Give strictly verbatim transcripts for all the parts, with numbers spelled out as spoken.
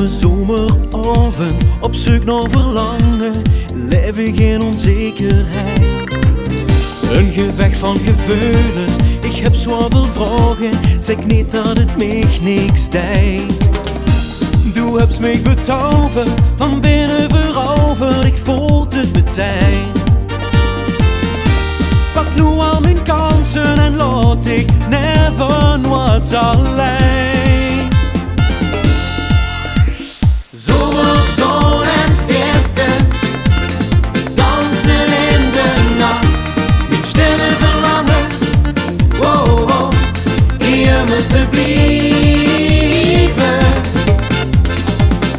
Zomeraovend, op zeuk nao verlange, laef ich in ónzekerheid. Ein gevech van geveules, ich höb zoväöl vraoge, zèk neet det 't mich niks deit. Doe höbs mich betooverd, van binne verover, ich veul 't metein. Pak noe al mien kanse en laot dich never noeits allein. Zomerzon en fieëste, danse in de nach. Mien stille verlange, wow, wow, hie mit te blieve.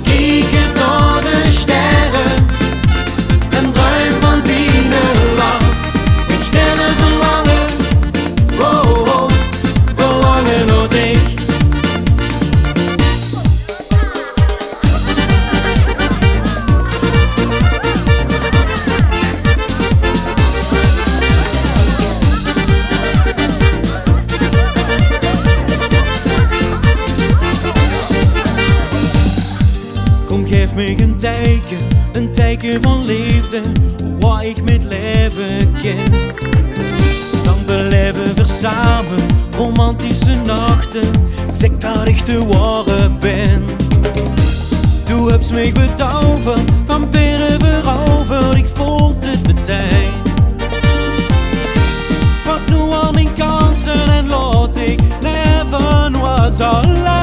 Kieke nao de sterre en druime van diene lach. Mien stille verlange, wow, wow, verlange nao dich. Kom, gaef mich ein teike, ein teike van leefde, wo ich mit laeve kin. Dan belaeve veer same romantische nachte, zèk det ich de waore bin. Doe höbs mich betooverd, van binne verover, ich veul 't metein. Pak noe al mien kanse en laot dich never noeits allein.